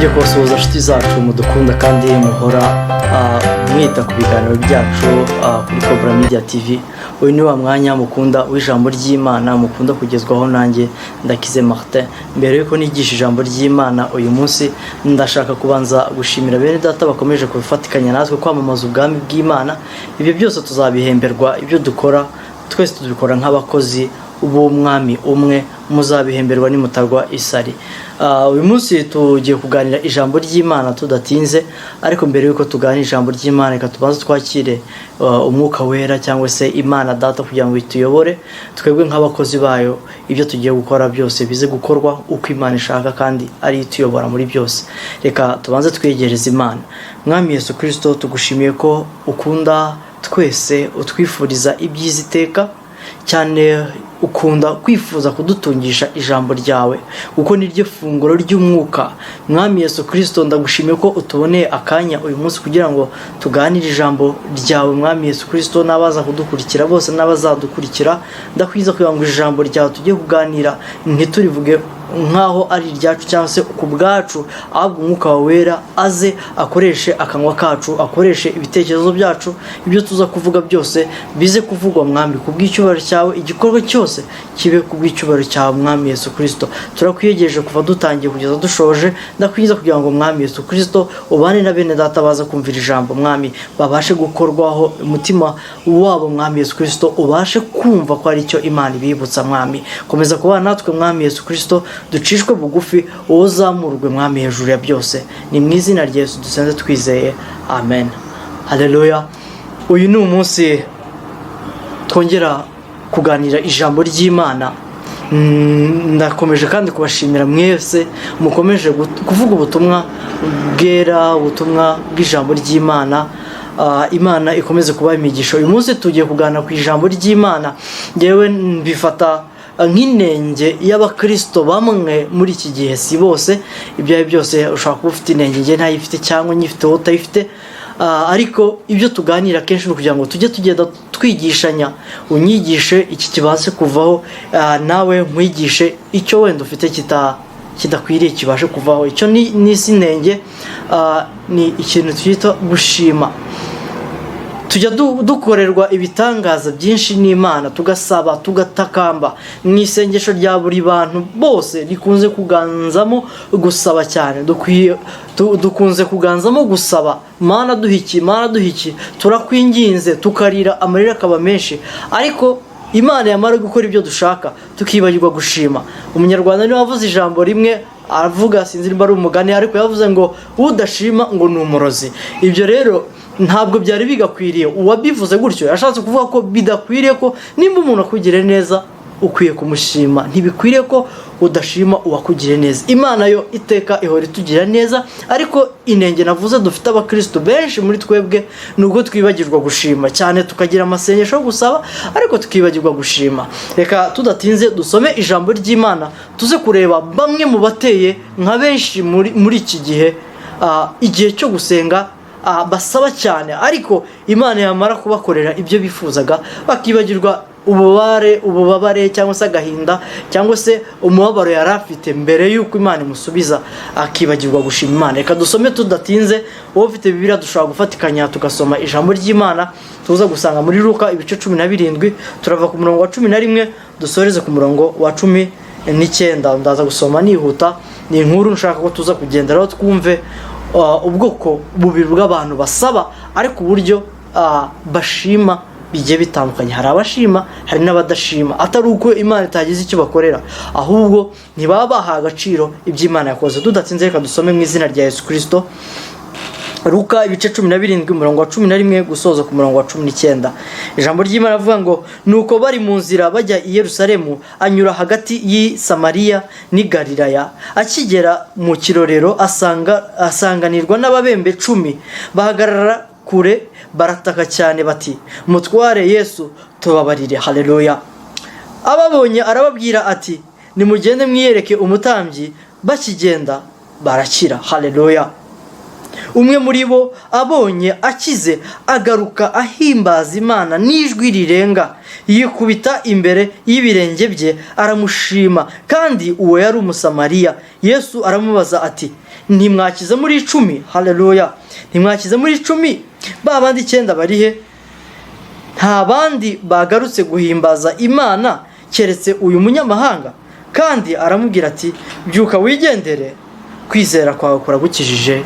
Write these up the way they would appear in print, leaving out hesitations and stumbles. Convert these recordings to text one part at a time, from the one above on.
Nongeye kubasuhuza, inshuti zacu mudukunda kandi muhora mwita ku biganiro byacu kuri Cobra Media TV. Uyu ni wa mwanya mukunda w'ijambo ry'Imana, mukunda kugezwaho nanjye Ndakize Martin. Mbere yuko nigisha ijambo ry'Imana uyu munsi, ndashaka kubanza gushimira bene data bakomeje kubifatikanya natwe kwamamaza ubwami bw'Imana. Ibyo byose tuzabihemberwa. Ibyo dukora twese tubikora nk'abakozi b'umwami umwe, muzabihemberwa nimutagwa isari. Uyu munsi tugiye kuganira ijambo ry'Imana tudatinze, ariko mbere y'uko tuganira ijambo ry'Imana, reka tubanze twakire Umwuka Wera cyangwa se Imana Data kugira ngo ituyobore twebwe nk'abakozi bayo. Ibyo tugiye gukora byose bize gukorwa uko Imana ishaka kandi ari ituyobora muri byose. Reka tubanze twegereze Imana. Mwami Yesu Kirisito, tugushimiye ko ukunda twese, utwifuriza ibyiza iteka cyane, ukunda kwifuza kudutungisha ijambo ryawe kuko niryo funguro ry'umwuka. Mwami Yesu Kirisito, ndagushimiye ko utuboneye akanya uyu munsi kugira ngo tuganire ijambo ryawe. Mwami Yesu Kirisito, n'abaza kudukurikira bose n'abazadukurikira, ndakwiza kugira ngo ijambo ryawe tugiye kuganira ntiturivuge nk'aho ari iryacu cyangwa se ku bwacu, ahubwo Umwuka wawe Wera aze akoreshe akanwa kacu, akoreshe ibitekerezo byacu. Ibyo tuza kuvuga byose bize kuvugwa, Mwami, ku bw'icyubahiro cyawe. Igikorwa cyose kibe ku bw'icyubahiro cyawe. Mwami Yesu Kirisito, turakwiyegereje kuva dutangiye kugeza dushoje. Ndakwiza kugira ngo, Mwami Yesu Kirisito, ubane na bene data baza kumvira ijambo, Mwami, babashe gukorwaho umutima wabo. Mwami Yesu Kirisito, ubashe kumva ko ari cyo Imana ibibutsa. Mwami, komeza kubana natwe. Mwami Yesu Kirisito, ducishwe bugufi, wowe uzamurwe, Mwami, hejuru ya byose. Ni mu izina rya Yesu dusenze twizeye, amen. Haleluya! Uyu ni umunsi twongera kuganira ijambo ry'Imana. Ndakomeje kandi kubashimira mwese mukomeje kuvuga ubutumwa bwera, ubutumwa bw'ijambo ry'Imana. Imana ikomeze kubaha imigisha. Uyu munsi tugiye kuganira ku ijambo ry'Imana. Ngewe mbifata nk'inenge y'abakirisito bamwe muri iki gihe, si bose. Ibyo ari byo byose, ushobora kuba ufite inenge njye ntayifite, cyangwa nyifite wowe utayifite. Ariko ibyo tuganira kenshi ni ukugira ngo tujye tugenda twigishanya, unyigishe iki kibashe kuvaho, nawe nkwigishe icyo wenda ufite kidakwiriye kibashe kuvaho. Icyo ni isi inenge, ni ikintu twita gushima. Tujya dukorerwa ibitangaza byinshi n'Imana, tugasaba, tugatakamba. Mu isengesho rya buri bantu bose rikunze kuganzamo gusaba cyane. Dukunze kuganzamo gusaba: "Mana, duha iki, Mana, duha iki, turakwinginze," tukarira amarira akaba menshi. Ariko Imana yamara gukora ibyo dushaka, tukibagirwa gushima. Umunyarwanda niwe wavuze ijambo rimwe, aravuga, sinzi niba ari umugani, ariko yavuze ngo udashima ngo ni umurozi. Ibyo rero ntabwo byari bigakwiriye. Uwabivuze gutyo yashatse kuvuga ko bidakwiriye ko nimba umuntu akugiriye neza ukwiye kumushima. Ntibikwiriye ko udashima uwakugiriye neza. Imana yo iteka ihora itugira neza, ariko inenge navuze dufite abakristo benshi muri twebwe ni ubwo twibagirwa gushima cyane, tukagira amasengesho yo gusaba ariko tukibagirwa gushima. Reka tudatinze dusome ijambo ry'Imana, tuze kureba bamwe mu bateye nka benshi muri iki gihe, igihe cyo gusenga basaba cyane, ariko Imana yamara kubakorera ibyo bifuzaga bakibagirwa ububabare cyangwa se agahinda cyangwa se umubabaro yari afite mbere y'uko Imana imusubiza, akibagirwa gushima Imana. Reka dusome tudatinze. Wowe ufite Bibiliya, dushobora gufatikanya tugasoma ijambo ry'Imana tuza gusanga muri Luka ibice 17. Turava ku murongo wa 11 dusoreze ku murongo wa 19. Ndaza gusoma nihuta, ni inkuru nshaka ko tuza kugenderaho twumve ubwoko bubiri bw'abantu basaba, ariko uburyo bashima bigiye bitandukanye. Hari abashima, hari n'abadashima, atari uko Imana itagize icyo bakorera, ahubwo ntibaba bahaye agaciro ibyo Imana yakoze. Tudatinze, reka dusome mu izina rya Yesu Kirisito. Luka ibice 17, umurongo wa 11 gusoza ku murongo wa 19. Ijambo ry'Imana avuga ngo: "Nuko bari mu nzira bajya i Yerusalemu, anyura hagati y'i Samariya n'i Galilaya. Akigera mu kirorero, asanganirwa n'ababembe 10. Bahagarara kure, barataka cyane bati: 'Mutware Yesu, tubabarire.' Haleluya! Ababonye arababwira ati: 'Nimugende mwiyereke umutambyi.' Bakigenda barakira. Haleluya! Umwe muri bo abonye akize, agaruka ahimbaza Imana n'ijwi rirenga, yikubita imbere y'ibirenge bye aramushima. Kandi uwo yari Umusamariya. Yesu aramubaza ati: Ntimwakize muri 10? Haleluya! Ntimwakize muri 10? Ba bandi 9 bari he? Nta bandi bagarutse guhimbaza Imana keretse uyu munyamahanga? Kandi aramubwira ati: "Byuka wigendere, kwizera kwawe kuragukijije."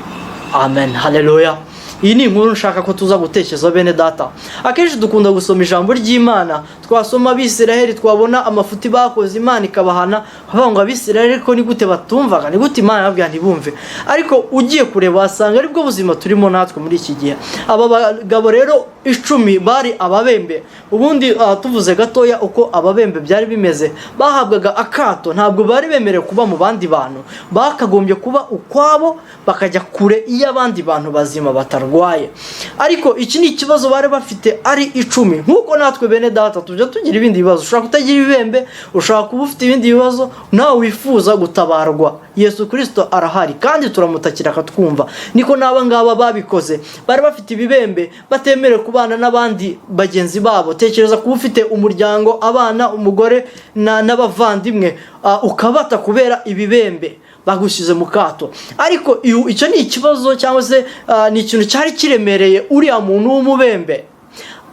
Amen, haleluya. Iyi ni inkuru nshaka ko tuza gutekereza, bene data. Akenshi dukunda gusoma ijambo ry'Imana, twasoma Abisiraheli, twabona amafuti bakoze, Imana ikabahana, bavuga ngo: "Abisiraheli ko ni gute batumvaga? Ni gute Imana yababwira ntibumve?" Ariko ugiye kureba wasanga aribwo buzima turimo natwe muri iki gihe. Aba bagabo rero 10 bari ababembe. Ubundi tuvuze gatoya uko ababembe byari bimeze, bahabwaga akato, ntabwo bari bemerewe kuba mu bandi bantu, bakagombye kuba ukwabo, bakajya kure y'abandi bantu bazima batarwaye. Ariko iki ni ikibazo bari bafite ari 10, nk'uko natwe, bene data, tujya tugira ibindi bibazo. Ushobora kutagira ibibembe, ushobora kuba ufite ibindi bibazo nawe wifuza gutabarwa. Yesu Kirisito arahari kandi turamutakira akatwumva. Niko n'aba ngaba babikoze, bari bafite ibibembe, batemerewe kubana n'abandi bagenzi babo. Tekereza kuba ufite umuryango, abana, umugore n'abavandimwe, ukabata kubera ibibembe, bagushyize mu kato. Ariko icyo ni ikibazo cyangwa se ni ikintu cyari kiremereye uriya muntu w'umubembe.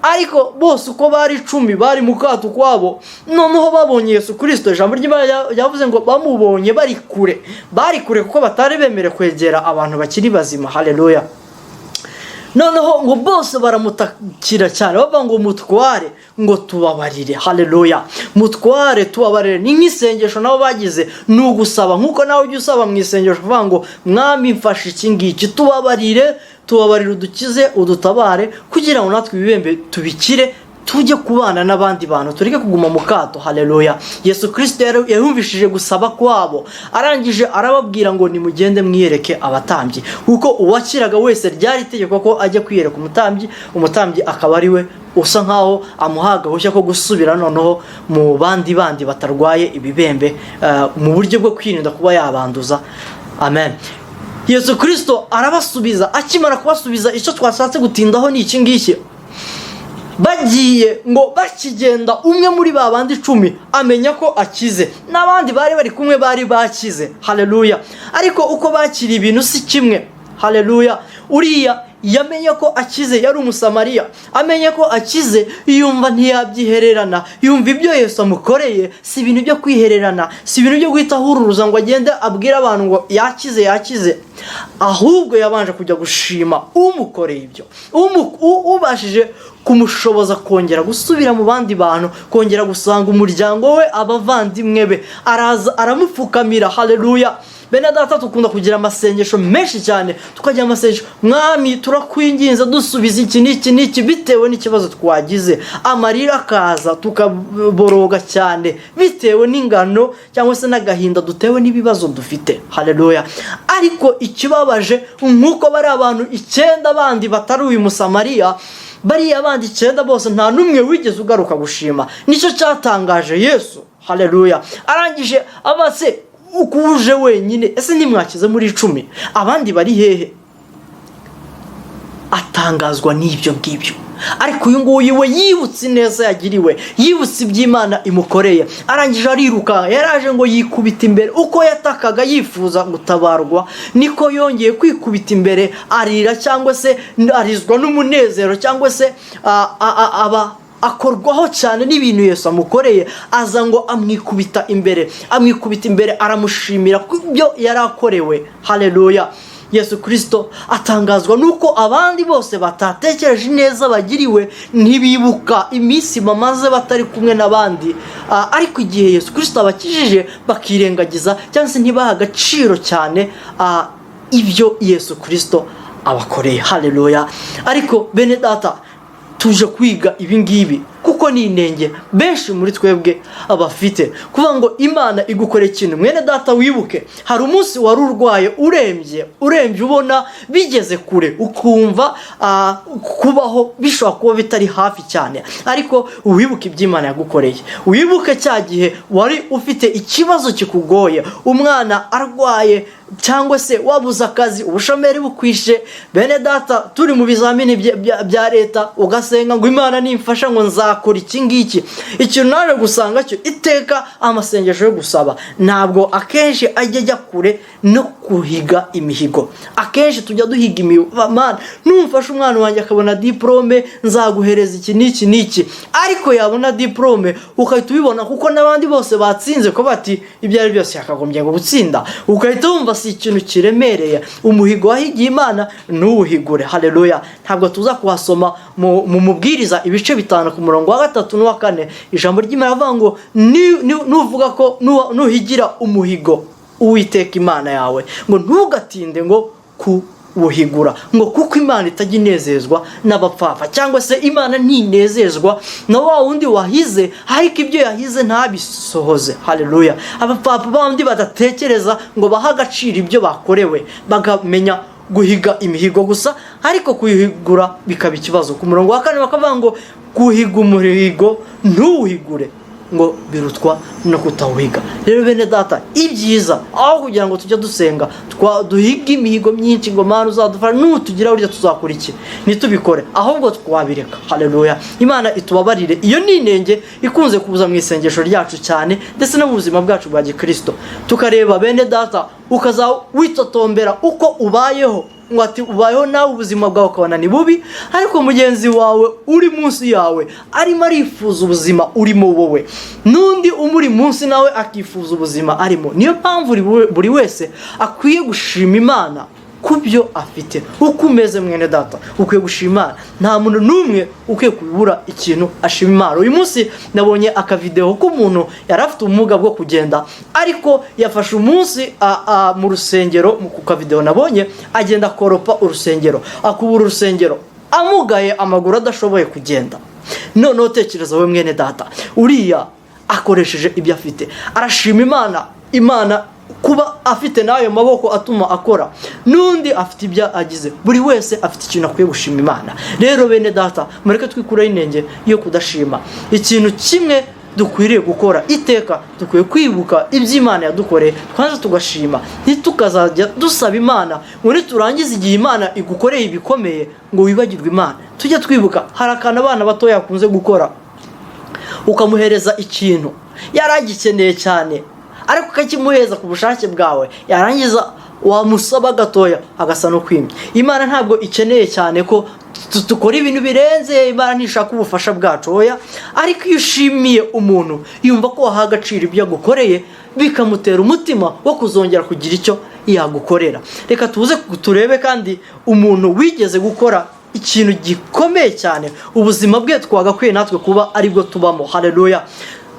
Ariko bose uko bari 10 bari mu kato ukwabo. Noneho babonye Yesu Kirisito, ijambo ry'Imana ryavuze ngo bamubonye bari kure. Bari kure kuko batari bemerewe kwegera abantu bakiri bazima. Haleluya! Noneho ngo bose baramutakira cyane, bavuga ngo: "Mutware," ngo "tubabarire." Haleluya! "Mutware, tubabarire." Ni nk'isengesho nabo bagize, ni ugusaba nk'uko nawe ujya usaba mu isengesho uvuga ngo: "Mwami, mfashe iki ngiki, tubabarire, tubabarire, udukize, udutabare, kugira ngo natwe ibibembe tubikire, tujye kubana n'abandi bantu, tureke kuguma mu kato." Haleluya! Yesu Kirisito yumvishije gusaba kwabo, arangije arababwira ngo: "Nimugende mwiyereke abatambyi," kuko uwakiraga wese ryari itegeko ko ajya kwiyereka umutambyi, umutambyi akaba ari we usa nkaho amuha agahushya ko gusubira noneho mu bandi bandi batarwaye ibibembe, mu buryo bwo kwirinda kuba yabanduza. Amen. Yesu Kirisito arabasubiza. Akimara kubasubiza, icyo twashatse gutindaho ni iki ngiki: bagiye, ngo bakigenda, umwe muri ba bandi 10 amenya ko akize, n'abandi bari bari kumwe bari bakize. Haleluya! Ariko uko bakiriye ibintu si kimwe. Haleluya! Uriya yamenye ko akize, yari Umusamariya. Amenye ko akize, yumva ntiyabyihererana, yumva ibyo Yesu amukoreye si ibintu byo kwihererana, si ibintu byo guhita ahururuza ngo agende abwire abantu ngo yakize, yakize. Ahubwo yabanje kujya gushima umukoreye ibyo, ubashije kumushoboza kongera gusubira mu bandi bantu, kongera gusanga umuryango we, abavandimwe be. Araza aramupfukamira. Haleluya! Bene data, dukunda kugira amasengesho menshi cyane, tukagira amasengesho: "Mwami, turakwinginze, dusubiza iki n'iki n'iki," bitewe n'ikibazo twagize, amarira akaza, tukaboroga cyane bitewe n'ingano cyangwa se n'agahinda dutewe n'ibibazo dufite. Haleluya! Ariko ikibabaje, nk'uko bari abantu 9 bandi batari uyu Musamariya, bariya bandi 9 bose nta n'umwe wigeze ugaruka gushima. Nicyo cyatangaje Yesu. Haleluya! Arangije abase uko uje wenyine, ese ntimwakize muri 10? Abandi bari hehe? Atangazwa n'ibyo ngibyo. Ariko uyu nguyu we yibutse ineza yagiriwe, yibutse iby'Imana imukoreye, arangije ariruka, yaraje ngo yikubita imbere. Uko yatakaga yifuza gutabarwa, niko yongeye kwikubita imbere arira, cyangwa se arizwa n'umunezero, cyangwa se aba akorwaho cyane n'ibintu Yesu amukoreye. Aza ngo amwikubita imbere, amwikubita imbere, aramushimira ku byo yari akorewe. Haleluya! Yesu Kirisito atangazwa nuko abandi bose batatekereje neza bagiriwe, ntibibuka iminsi bamaze batari kumwe n'abandi. Ariko igihe Yesu Kirisito abakijije, bakirengagiza cyangwa se ntibahe agaciro cyane ibyo Yesu Kirisito abakoreye. Haleluya! Ariko bene data, tuje kwiga ibi ngibi kuko ni inenge benshi muri twebwe abafite. Kuvuga ngo Imana igukorera ikintu, mwene data, wibuke hari umunsi wari urwaye, urembye, urembye, ubona bigeze kure, ukumva kubaho bishobora kuba bitari hafi cyane. Ariko wibuke iby'Imana yagukoreye, wibuke cya gihe wari ufite ikibazo kikugoye, umwana arwaye, cyangwa se wabuze akazi, ubushomeri bukwishe. Bene data, turi mu bizamini bya leta, ugasenga ngo: "Imana nimfasha," ngo "nzatsinda." Nzakora iki ngiki. Ikintu naje gusanga cyo, iteka amasengesho yo gusaba ntabwo akenshi ajya kure no guhiga imihigo. Akenshi tujya duhiga imihigo: "Mana, numfasha umwana wanjye akabona diporome, nzaguhereza iki n'iki n'iki." Ariko yabona diporome, ugahita ubibona kuko n'abandi bose batsinze, ko bati ibyo ari byose yakagombye gutsinda, ugahita wumva si ikintu kiremereye. Umuhigo wahigiye Imana ntuwuhigure. Haleluya! Ntabwo tuza kuhasoma mu Mubwiriza ibice 5 ku murongo wa 3 n'uwa 4. Ijambo ry'Imana rivuga ngo nuvuga ko nuhigira umuhigo Uwiteka Imana yawe, ngo ntugatinde ngo kuwuhigura, ngo kuko Imana itajya inezezwa n'abapfapfa, cyangwa se Imana ntinezezwa na wa wundi wahize ariko ibyo yahize ntabisohoze. Haleluya! Abapfapfa, bandi badatekereza ngo bahe agaciro ibyo bakorewe, bakamenya guhiga imihigo gusa, ariko kuyihigura bikaba ikibazo. Ku murongo wa 4 bakavuga ngo guhiga umuhigo ntuwuhigure ngo birutwa no kutawuhiga. Rero bene data, ibyiza, aho kugira ngo tujye dusenga duhige imihigo myinshi ngo "Mana, uzadufasha nutugira burya tuzakora iki", ntitubikore, ahubwo twabireka. Haleluya! Imana itubabarire. Iyo ni inenge ikunze kuza mu isengesho ryacu cyane, ndetse no mu buzima bwacu bwa gikirisito. Tukareba, bene data, ukaza witotombera uko ubayeho, ngo ati ubayeho nawe ubuzima bwawe ukabona ni bubi, ariko mugenzi wawe uri munsi yawe arimo arifuza ubuzima urimo wowe, n'undi umuri munsi nawe akifuza ubuzima arimo. Niyo mpamvu buri wese akwiye gushima Imana ku byo afite. Uko umeze, mwene data, ukwiye gushima Imana. Nta muntu n'umwe ukwiye kubura ikintu ashima Imana. Uyu munsi nabonye akavidewo k'umuntu yari afite ubumuga bwo kugenda, ariko yafashe umunsi mu rusengero. Ku kavidewo nabonye, agenda akoropa urusengero, akubura urusengero, amugaye amaguru, adashoboye kugenda. Noneho tekereza wowe, mwene data, uriya akoresheje ibyo afite arashima Imana, Imana kuba afite n'ayo maboko atuma akora, n'undi afite ibyo agize. Buri wese afite ikintu akwiye gushima Imana. Rero bene data, mureke twikureho inenge yo kudashima. Ikintu kimwe dukwiriye gukora iteka, dukwiye kwibuka ibyo Imana yadukoreye, twanze tugashima, ntitukazajya dusaba Imana ngo niturangize igihe Imana igukoreye ibikomeye ngo wibagirwe Imana. Tujye twibuka. Hari akantu abana batoya bakunze gukora: ukamuhereza ikintu yari agikeneye cyane, ariko ukakimuheza ku bushake bwawe, yarangiza wamusaba gatoya agasa no kwimya. Imana ntabwo ikeneye cyane ko dukora ibintu birenze. Imana ntishaka ubufasha bwacu, oya. Ariko iyo ushimiye umuntu, yumva ko waha agaciro ibyo agukoreye, bikamutera umutima wo kuzongera kugira icyo yagukorera. Reka tuze turebe kandi umuntu wigeze gukora ikintu gikomeye cyane, ubuzima bwe twagakwiye natwe kuba aribwo tubamo. Haleluya!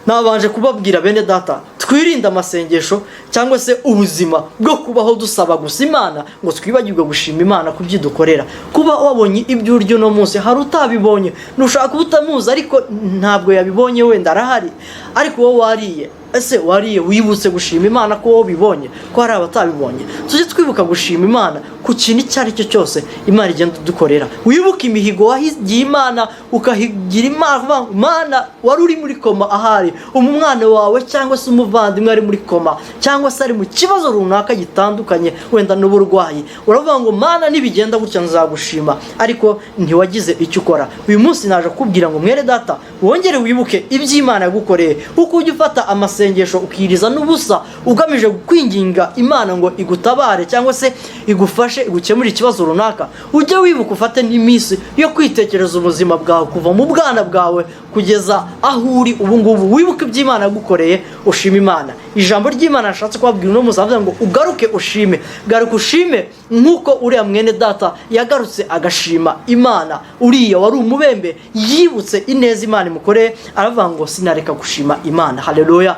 Nabanje kubabwira, bene data, twirinde amasengesho cyangwa se ubuzima bwo kubaho dusaba gusa Imana ngo twibagirwe gushima Imana ku byo idukorera. Kuba wabonye ibyo urya uno munsi, hari utabibonye. Ntushaka kuba utamuzi, ariko ntabwo yabibonye, wenda arahari, ariko wowe wariye. Ese wariye wibutse gushima Imana ko wowe ubibonye, ko hari abatabibonye? Tujye twibuka gushima Imana ku kintu icyo ari cyo cyose Imana igenda idukorera. Wibuke imihigo wahigiye Imana, ukahigira Imana ukavuga ngo, "Mana, wari uri muri koma ahari umwana wawe cyangwa se umuvandimwe ari muri koma, cyangwa se ari mu kibazo runaka gitandukanye wenda n'uburwayi, uravuga ngo 'Mana, nibigenda gutya nzagushima', ariko ntiwagize icyo ukora. Uyu munsi naje kukubwira ngo, mwene data, wongere wibuke iby'Imana yagukoreye. Uko ujya ufata amasengesho ukiriza n'ubusa ugamije kwinginga Imana ngo igutabare cyangwa se igufashe, igukemure ikibazo runaka, ujye wibuka ufate n'iminsi yo kwitekereza ubuzima bwawe kuva mu bwana bwawe kugeza aho uri ubu ngubu. Wibuke iby'Imana yagukoreye, ushima Imana. Ijambo ry'Imana nashatse kubabwira uno munsi avuga ngo ugaruke ushime. Garuka ushime nk'uko uriya mwene data yagarutse agashima Imana. Uriya wari umubembe yibutse ineza Imana imukoreye, aravuga ngo "Sinareka gushima Imana." Haleluya!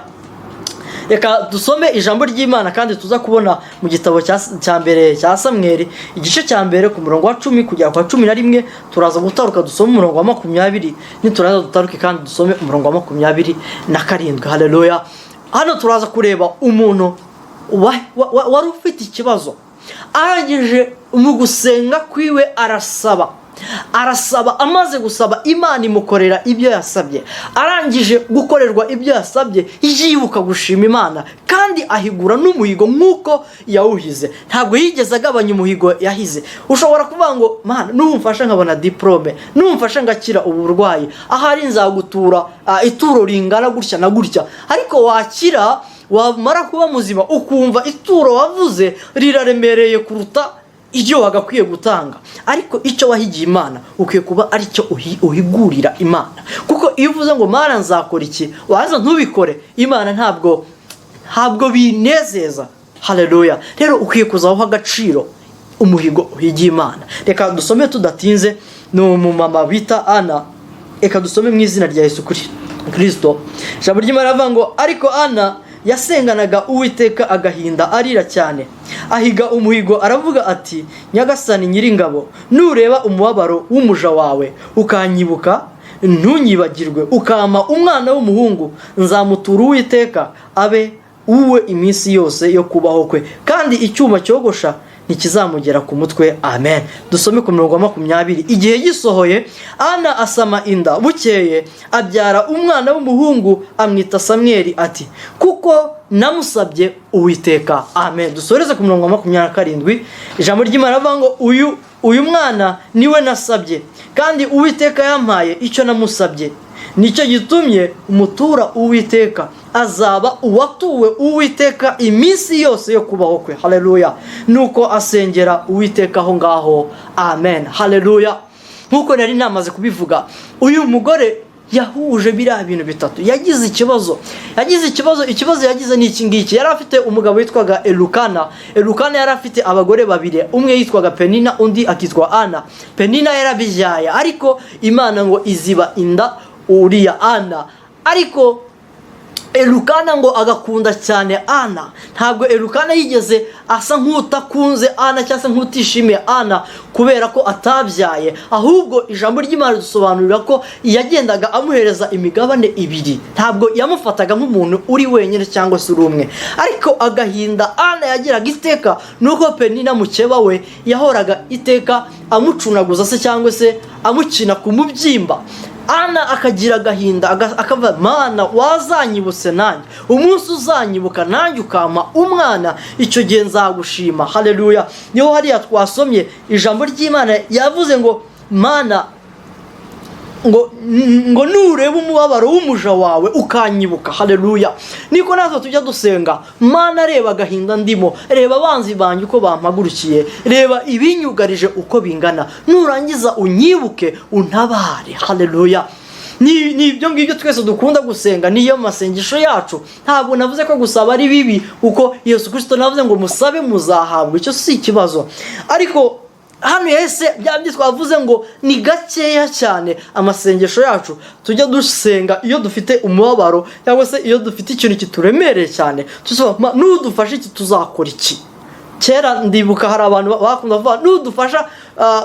Reka dusome ijambo ry'Imana kandi tuza kubona mu gitabo cya mbere cya Samweri, igice cya 1 ku murongo wa 10 kugera ku wa 11. Turaza gutaruka dusome umurongo wa 20, nituraza dutaruke kandi dusome umurongo wa 27. Haleluya! Hano turaza kureba umuntu wari ufite ikibazo, arangije mu gusenga kwiwe arasaba. Arasaba, amaze gusaba Imana imukorera ibyo yasabye. Arangije gukorerwa ibyo yasabye, yibuka gushima Imana kandi ahigura n'umuhigo nk'uko yawuhize. Ntabwo yigeze agabanya umuhigo yahize. Ushobora kuvuga ngo: "Mana, numfasha nkabona diporome, numfasha ngakira ubu burwayi, ahari nzagutura ituro ringana gutya na gutya." Ariko wakira, wamara kuba muzima, ukumva ituro wavuze riraremereye kuruta ibyo wagakwiye gutanga. Ariko icyo wahigiye Imana ukwiye kuba aricyo uhigurira Imana, kuko iyo uvuze ngo: "Mana, nzakora iki", waza ntubikore, Imana ntabwo binezeza. Haleluya! Rero ukwiye kuzaho agaciro umuhigo uhigiye Imana. Reka dusome tudatinze. Ni umumama bita Ana. Reka dusome mu izina rya Yesu Kirisito. Ijambo ry'Imana rivuga ngo: "Ariko Ana yasenganaga Uwiteka agahinda, arira cyane, ahiga umuhigo, aravuga ati: 'Nyagasani Nyiringabo, nureba umubabaro w'umuja wawe ukanyibuka ntunyibagirwe, ukampa umwana w'umuhungu, nzamutura Uwiteka abe uwe iminsi yose yo kubaho kwe, kandi icyuma cyogosha ntikizamugera ku mutwe.'" Amen. Dusome ku murongo wa 20. "Igihe gisohoye, Ana asama inda. Bukeye abyara umwana w'umuhungu, amwita Samweli, ati: 'Kuko namusabye Uwiteka.'" Amen. Dusoreze ku murongo wa 27. Ijambo ry'Imana rivuga ngo: Uyu mwana niwe nasabye, kandi Uwiteka yampaye icyo namusabye. Nicyo gitumye umutura Uwiteka, azaba uwatuwe Uwiteka iminsi yose yo kubaho kwe." Haleluya! Nuko asengera Uwiteka aho ngaho. Amen, haleluya. Nk'uko nari namaze kubivuga, uyu mugore yahuje biriya bintu bitatu. Yagize ikibazo. Ikibazo yagize ni iki ngiki: yari afite umugabo witwaga Elukana. Elukana yari afite abagore babiri, umwe yitwaga Penina, undi akitwa Ana. Penina yarabyaye, ariko Imana ngo iziba inda uriya Ana. Ariko Elukana ngo agakunda cyane Ana. Ntabwo Elukana yigeze asa nk'utakunze Ana cyangwa se nk'utishimiye Ana kubera ko atabyaye, ahubwo ijambo ry'Imana ridusobanurira ko yagendaga amuhereza imigabane ibiri. Ntabwo yamufataga nk'umuntu uri wenyine cyangwa se uri umwe. Ariko agahinda Ana yagiraga iteka ni uko Penina mukeba we yahoraga iteka amucunaguza se cyangwa se amukina ku mubyimba. Ana akagira agahinda, akavuga: "Mana, wazanyibutse nanjye, umunsi uzanyibuka nanjye ukampa umwana, icyo gihe nzagushima." Haleluya! Niho hariya twasomye ijambo ry'Imana, yavuze ngo: "Mana, ngo nureba umubabaro w'umuja wawe ukanyibuka." Haleluya! Niko natwe tujya dusenga: "Mana, reba agahinda ndimo, reba abanzi banjye uko bampagurukiye, reba ibinyugarije uko bingana, nurangiza unyibuke untabare." Haleluya! Ni ibyo ngibyo twese dukunda gusenga, niyo masengesho yacu. Ntabwo navuze ko gusaba ari bibi, kuko Yesu Kirisito navuze ngo: "Musabe muzahabwa." Icyo si ikibazo. Ariko hano yese bya bindi twavuze ngo ni gakeya cyane amasengesho yacu tujya dusenga iyo dufite umubabaro cyangwa se iyo dufite ikintu kituremereye cyane, tusaba: "Nudufasha iki, tuzakora iki." Kera ndibuka hari abantu bakunda kuvuga: "Nudufasha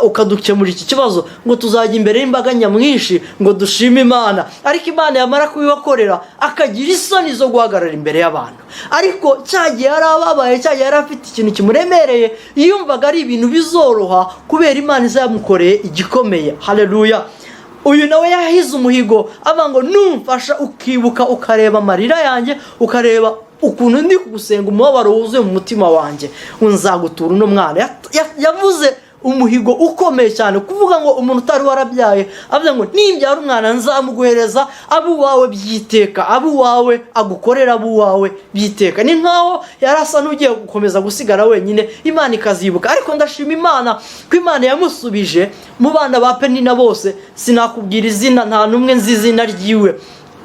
ukadukemura iki kibazo", ngo "tuzajya imbere y'imbaga nyamwinshi ngo dushime Imana." Ariko Imana yamara kubibakorera akagira isoni zo guhagarara imbere y'abantu. Ariko cya gihe yari ababaye, cya gihe yari afite ikintu kimuremereye, yumvaga ari ibintu bizoroha kubera Imana izamukoreye igikomeye. Haleluya! Uyu nawe yahize umuhigo, avuga ngo: "Numfasha ukibuka, ukareba amarira yanjye, ukareba ukuntu ndi kugusenga, umubabaro wuzuye mu mutima wanjye, nzagutura uno mwana." Yavuze umuhigo ukomeye cyane, kuvuga ngo umuntu utari warabyaye avuga ngo: "Nimbyara umwana nzamuguhereza, abe uwawe byiteka, abe uwawe agukorera, abe uwawe byiteka." Ni nkaho yari asa n'ugiye gukomeza gusigara wenyine, Imana ikazibuka. Ariko ndashima Imana ko Imana yamusubije. Mu bana ba Penina bose sinakubwira izina, nta n'umwe nzi izina ryiwe,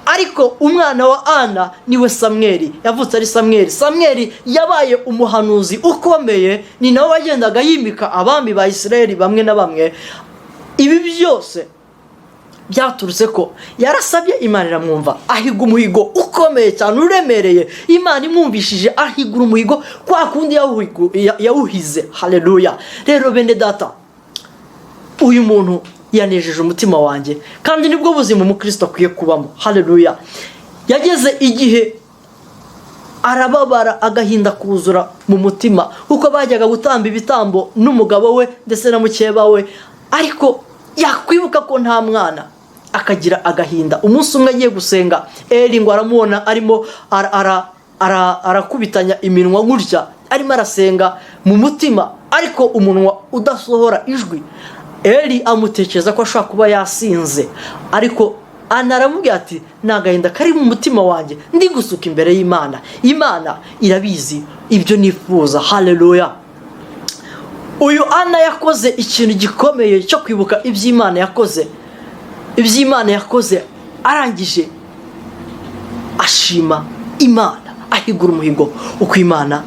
ariko umwana wa Ana niwe Samweri. Yavutse ari Samweri. Samweri yabaye umuhanuzi ukomeye, ni nawe wagendaga yimika abami ba Isirayeli bamwe na bamwe. Ibi byose byaturutse ko yarasabye, Imana iramwumva, ahiga umuhigo ukomeye cyane uremereye. Imana imwumvishije ahigura umuhigo kwa kundi yawuhize. Haleluya! Rero bene data, uyu muntu yanejeje umutima wanjye, kandi nibwo buzima umukristo akwiye kubamo. Haleluya! Yageze igihe arababara, agahinda kuzura mu mutima, kuko bajyaga gutamba ibitambo n'umugabo we ndetse na mukeba we, ariko Yakwibuka ko nta mwana, akagira agahinda. Umunsi umwe agiye gusenga, Eli ngo aramubona arimo arakubitanya iminwa gutya, arimo arasenga mu mutima ariko umunwa udasohora ijwi. Eli amutekereza ko ashobora kuba yasinze, ariko Ana aramubwira ati: "Ni agahinda kari mu mutima wanjye ndi gusuka imbere y'Imana. Imana irabizi ibyo nifuza." Haleluya! Uyu Ana yakoze ikintu gikomeye cyo kwibuka iby'Imana yakoze, iby'Imana yakoze. Arangije ashima Imana, ahigura umuhigo uko Imana,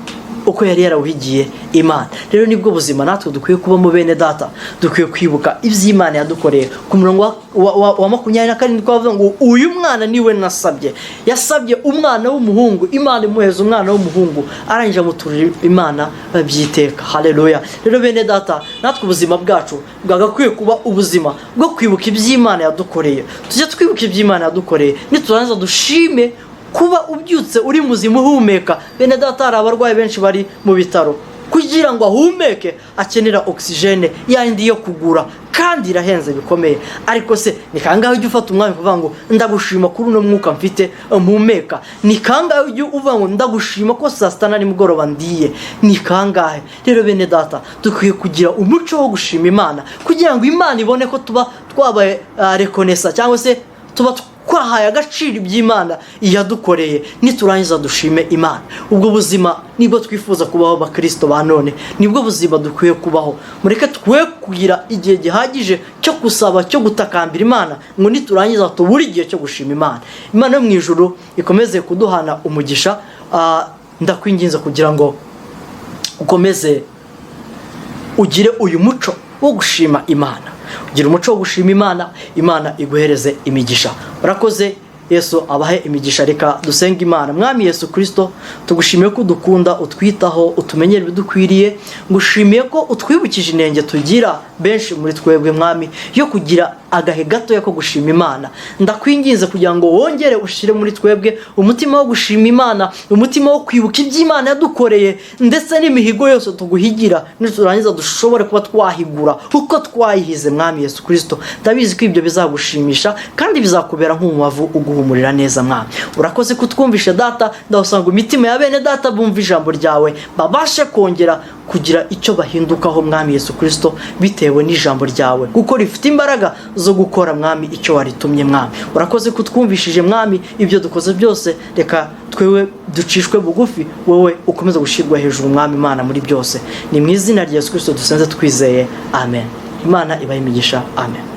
uko yari yarawuhigiye Imana. Rero nibwo buzima natwe dukwiye kubamo, bene data. Dukwiye kwibuka iby'Imana yadukoreye. Ku murongo wa 27 twavuga ngo: "Uyu mwana niwe nasabye." Yasabye umwana w'umuhungu, Imana imuheza umwana w'umuhungu, arangije amuturira Imana babyiteka. Haleluya! Rero bene data, natwe ubuzima bwacu bwagakwiye kuba ubuzima bwo kwibuka iby'Imana yadukoreye. Tujye twibuka iby'Imana yadukoreye, niturangiza dushime. Kuba ubyutse uri muzima, uhumeka, bene data, hari abarwayi benshi bari mu bitaro, kugira ngo ahumeke akenera oxygène yandi yo kugura, kandi irahenze bikomeye. Ariko se ni kangahe ujya ufata umwanya ukavuga ngo: "Ndagushima kuri uno mwuka mfite mpumeka"? Ni kangahe ujya uvuga ngo: "Ndagushima ko saa sita na nimugoroba ndiye"? Ni kangahe? Rero bene data, dukwiye kugira umuco wo gushima Imana, kugira ngo Imana ibone ko tuba twabaye reconnaissant, cyangwa se tuba twahaye agaciro iby'Imana yadukoreye. Niturangiza dushime Imana. Ubwo buzima nibwo twifuza kubaho, abakirisito ba none. Nibwo buzima dukwiye kubaho. Mureke twe kugira igihe gihagije cyo gusaba, cyo gutakambira Imana, ngo niturangiza tubure igihe cyo gushima Imana. Imana yo mu ijuru ikomeze kuduhana umugisha. Ndakwinginze kugira ngo ukomeze ugire uyu muco wo gushima Imana. Ugira umuco wo gushima Imana, Imana iguhereze imigisha. Urakoze, Yesu abahe imigisha. Reka dusenge Imana. Mwami Yesu Kirisito, tugushimiye ko udukunda, utwitaho, utumenyera ibidukwiriye. Ngushimiye ko utwibukije inenge tugira benshi muri twebwe, Mwami, yo kugira agahe gatoya ko gushima Imana. Ndakwinginze kugira ngo wongere ushyire muri twebwe umutima wo gushima Imana, umutima wo kwibuka iby'Imana yadukoreye, ndetse n'imihigo yose tuguhigira, niturangiza dushobore kuba twahigura uko twayihize. Mwami Yesu Kirisito, ndabizi ko ibyo bizagushimisha kandi bizakubera nk'umubavu uguhumurira neza. Mwami, urakoze kutwumvisha. Data, ndawusanga imitima ya bene data bumva ijambo ryawe, babashe kongera kugira icyo bahindukaho, Mwami Yesu Kirisito, bitewe n'ijambo ryawe, kuko rifite imbaraga zo gukora, Mwami, icyo waritumye. Mwami, urakoze kutwumvishije. Mwami, ibyo dukoze byose, reka twewe ducishwe bugufi, wowe ukomeze gushyirwa hejuru, Mwami Imana, muri byose. Ni mu izina rya Yesu Kirisito dusenze twizeye, amen. Imana ibahe imigisha, amen.